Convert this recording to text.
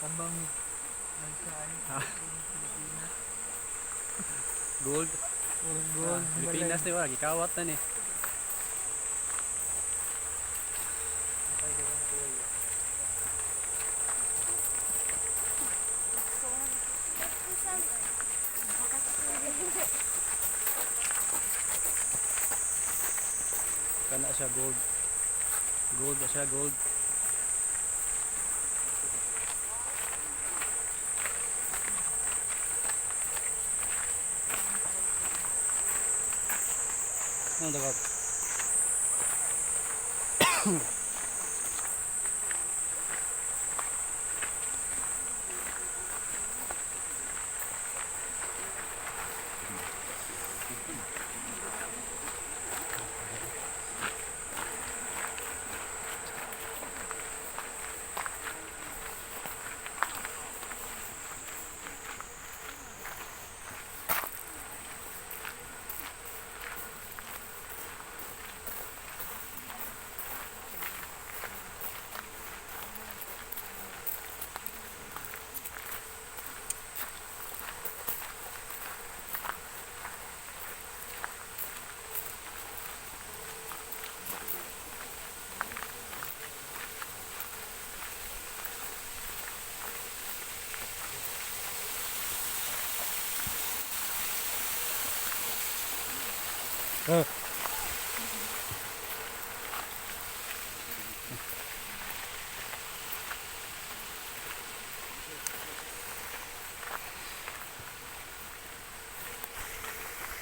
Tambang ano siya ay Ah. Pilipinas. Gold. Puro gold. Ah, Pilipinas ni wala gikawat na ni. Patay ka ng kuya. Kana siya gold. Gold na siya, gold. Ano dapat? Ah.